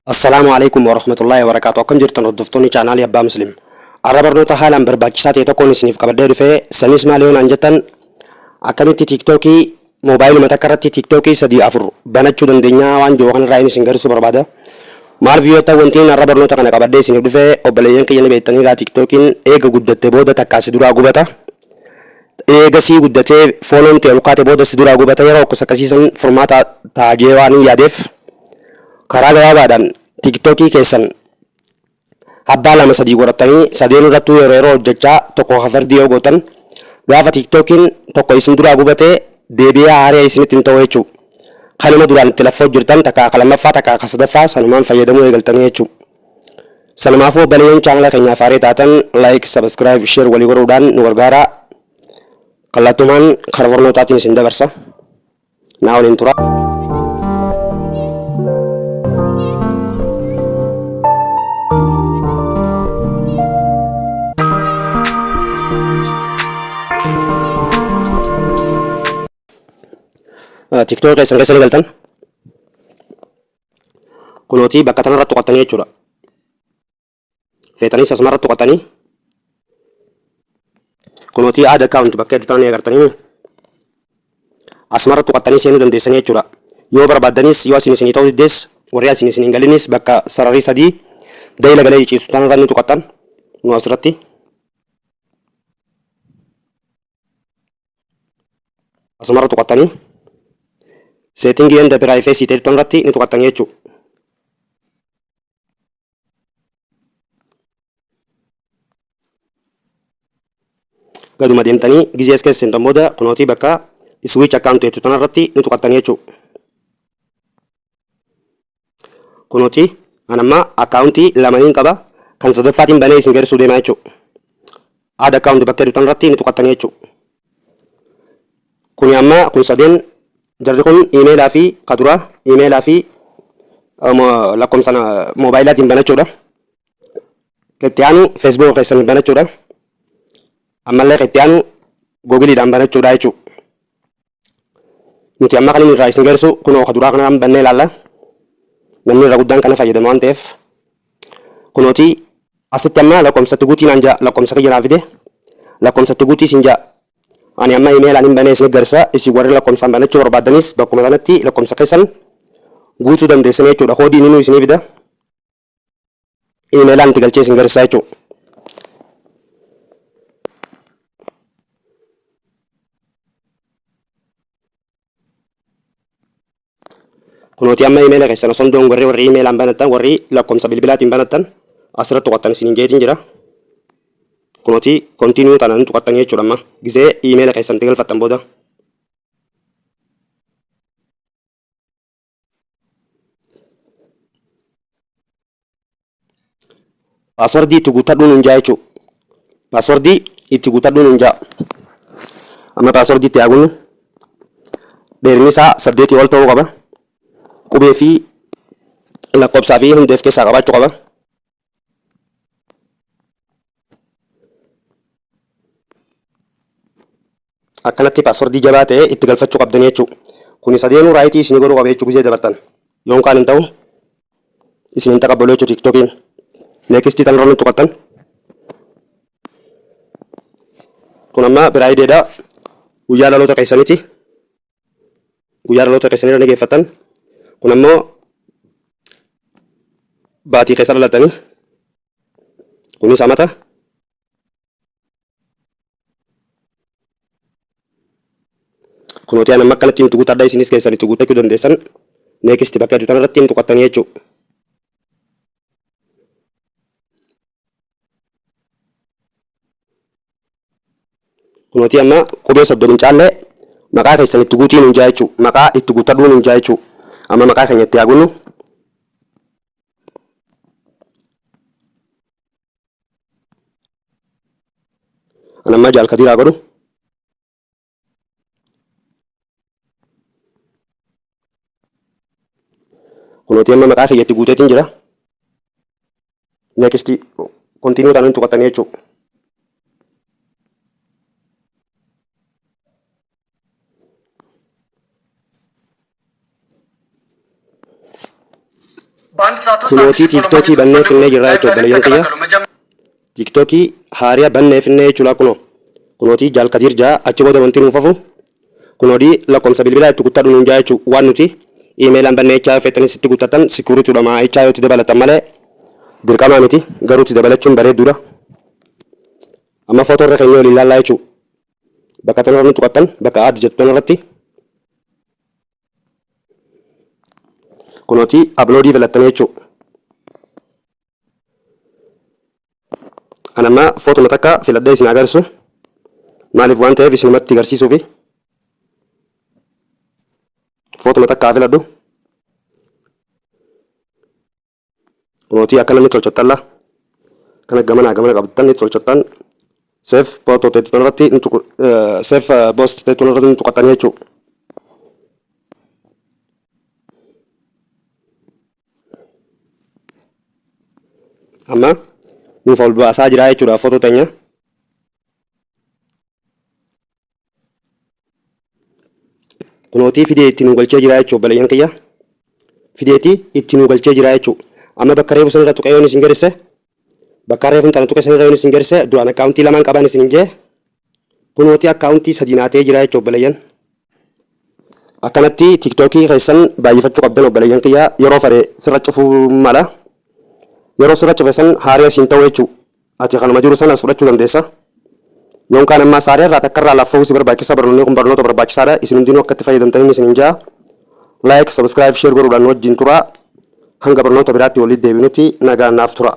Assalaamu Aleykum Warahmatullaahi Wabarakaatuh Akkam jirtan hordoftoonni chaanaalii Abbaa Muslim. Arra barnoota haalaan barbaachisaa ta'e tokkoon isiniif qabadhee dhufe. Sanis maali yoo naan jettan akkamitti tiiktookii moobaayiluma takka irratti tiiktookii sadii afur banachuu dandeenya waan jiru kanarraa inni isin garsiisuu barbaada. Maaliif yoo ta'u wanti inni arra barnoota kana qabadhee isiniif dhufe obboleeyyan kiyya ni beektanii egaa tiiktookiin eega guddatte booda takkaa si duraa gubata. Eega sii guddatee fooloon ta'e ol kaate booda si duraa gubata yeroo akkas akkasiisan furmaata ta'a jee waan hin yaadeef karaa gabaabaadhaan tiiktookii keessan abbaa lama sadii godhattanii sadeen irrattuu yeroo yeroo hojjechaa tokko kafardii yoo gootan gaafa tiiktookiin tokko isin duraa gubate deebi'ee haaree isinitti hin ta'u jechuu. Kanuma duraan itti laffoo jirtan takka ka lammaffaa takka ka sadaffaa sanumaan fayyadamuu eegaltanii jechuu. Sanumaafuu obboleeyyan chaanala keenyaaf haaree taatan like, subscribe, share walii godhuudhaan nu gargaaraa. Kallattumaan karaa barnootaatiin isin dabarsa. Naa waliin tura. TikTok keessan keessa ni galtan. Kunootii bakka tanarratti tuqattanii jechuudha. Feetanis asumarratti tuqattanii kunootii add account bakka hedduu tanan ni agartanii asumarratti tuqattanii seenuu dandeessanii jechuudha. Yoo barbaaddanis yoo asin isinii ta'uu diddees warri asin isin hin galinis bakka sararii sadii dayila galee ciisu tanarra ni tuqattan nu asirratti. Asumarra tuqattanii setting and privacy ta'e irratti ni tuqattanii jechuudha. Gaduma deemtanii gizee as keessa seentan booda kunootii bakka switch account jettu tanarratti ni tuqattanii jechuudha. Kunooti an amma akkaawuntii lamaniin qaba kan sadaffaatiin banee isin garsiisuu deemaa jechuudha. Add account bakka jedhu tanarratti ni tuqattanii jechuudha. Kuni amma kun sadeen jarri kun iimeelaa fi kadura iimeelaa fi lakkoofsa moobaayilaatiin banachuudha. Itti aanu feesbuuka keessaniin banachuudha. Ammallee itti aanu googiliidhaan banachuudha jechuudha. Nuti amma kan inni irraa isin geessu kunoo ka duraa kana bannee ilaalla. Namni irra guddaan kana fayyadama waan ta'eef. Kunooti asitti amma lakkoofsatti guutii naan ja'a lakkoofsa kiyya naa fide lakkoofsatti guutii isin ja'a. Ani amma imeelaan hin banee isin garsa isin warri lakkoofsaan banachuu barbaaddanis bakkuma sanatti lakkoofsa keessan guutuu dandeessan jechuudha. Koodii inni nu isinii fida. Imeelaan itti galchee isin garsiisaa jechuudha. Kunooti amma imeela keessan osoo hin dogongorree warri imeelaan banattan warri lakkoofsa bilbilaatiin banattan asirratti tuqattan isiniin jeetiin jira. Kunooti continue tanaan tuqattanii jechuudha amma gizee imeela keessan itti galfattan booda. Paaswardii itti guuttadhuu nuun jaa jechuudha. Paaswardii itti guuttadhuu nuun jaa. Amma paaswardii itti haa guunnu. Dheerinni isaa saddeetii ol ta'uu qaba. Qubee fi lakkoofsaa fi hunda of keessaa qabaachuu qaba. Akkanatti paaswordii jabaa ta'e itti galfachuu qabdanii jechuudha. Kuni sadeenuu raayitii isinii godhuu qaba jechuu gizee dabartan. Yoon kaan hin ta'u isin hin taqabbalu jechuudha tiiktookiin. Neekistii tanarra ni tuqattan. Kun amma biraayideedha. Guyyaa dhaloota keessaniiti. Guyyaa dhaloota keessanirra ni geeffattan. Kun ammoo baatii keessa dhalatanii. Kunis amata. Kunooti an amma akkanatti hin tuqutadha isinis keessan itti guuttachuu dandeessan. Next bakka jedhu tanarratti hin tuqattanii jechuudha. Kunooti amma qubee 30 hin caalle maqaa keessan itti guutiin hin jaa jechuudha. Maqaa itti guuttadhuun hin jaa jechuudha. Amma maqaa keenya itti haa guunnu. An ammaa jaal kadiir haa godhu. Kunooti amma maqaa kiyyatti guuteetiin jira. Next continue taanaan tuqattanii jechuudha. በአንድ ሰዓት ውስጥ አንድ Kunootii ሺህ ፎሎ tiiktookii ማግኘት bannee የምትፈልጉ finnee jirra ላይቭ jechuudha ላይ obboleeyyan kiyya. ተቀላቀሉ። መጀመሪያ Tiiktookii haariyaa bannee finnee jechuudha kunoo. Kunootii Jaal Kadiir jaa achi booda wanti nuuf hafu kunoodii lakkoomsa bilbilaa itti guuttadhu nuun jaa jechuudha waan nuti iimeelaan bannee jechaa yoo feetanis itti guuttatan sikuriitiidha maa jechaa yoo itti dabalatan malee dirqamaa miti garuu itti dabalachuun bareedduudha. Amma footoo irra keenya waliin ilaallaa jechuudha. Bakka tanarra nu tuqattan bakka add jettu tanarratti kunootii uploadii filattanii jechuudha. An amma footuma takka filadhee isin agarsiisu maaliif waan ta'eef isinumatti agarsiisuufi footuma takka haa filadhu. Kunootii akka namni tolchattalla kana gamanaa gamana qabdan ni tolchattan save photo ta'e irratti save post ta'e irratti ni tuqattanii jechuudha. Amma nuuf ol baasaa jira jechuudha footoo teenya. Kunootii fidee itti nu galchee jira jechuudha obboleeyyan kiyya. Fideetii itti nu galchee jira jechuudha. Amma bakka reefu sanirra tuqee yoon isin garisse bakka reefu tana tuqee sanirra yoon isin garisse duraan akkaawuntii lamaan qaban isin hin jee kunootii akkaawuntii sadii naa ta'ee jira jechuudha obboleeyyan. Akkanatti tiiktookii keessan baay'ifachuu qabdan obboleeyyan kiyya yeroo fedhe sirra cufuu mala. Yeroo sirra cufe san haariya siin ta'u jechuudha. Ati kanuma jiru sana as fudhachuu dandeessa. Yoon kaan ammaa saaree irraa takka irraa laaffa'uu si barbaachisa barnoonni kun barnoota barbaachisaadha. Isin hundinuu akka itti fayyadamtaniin isin hin jaa. Like, subscribe, share godhuudhaan wajjin tura. Hanga barnoota biraatti walitti deebinutti nagaan naaf tura.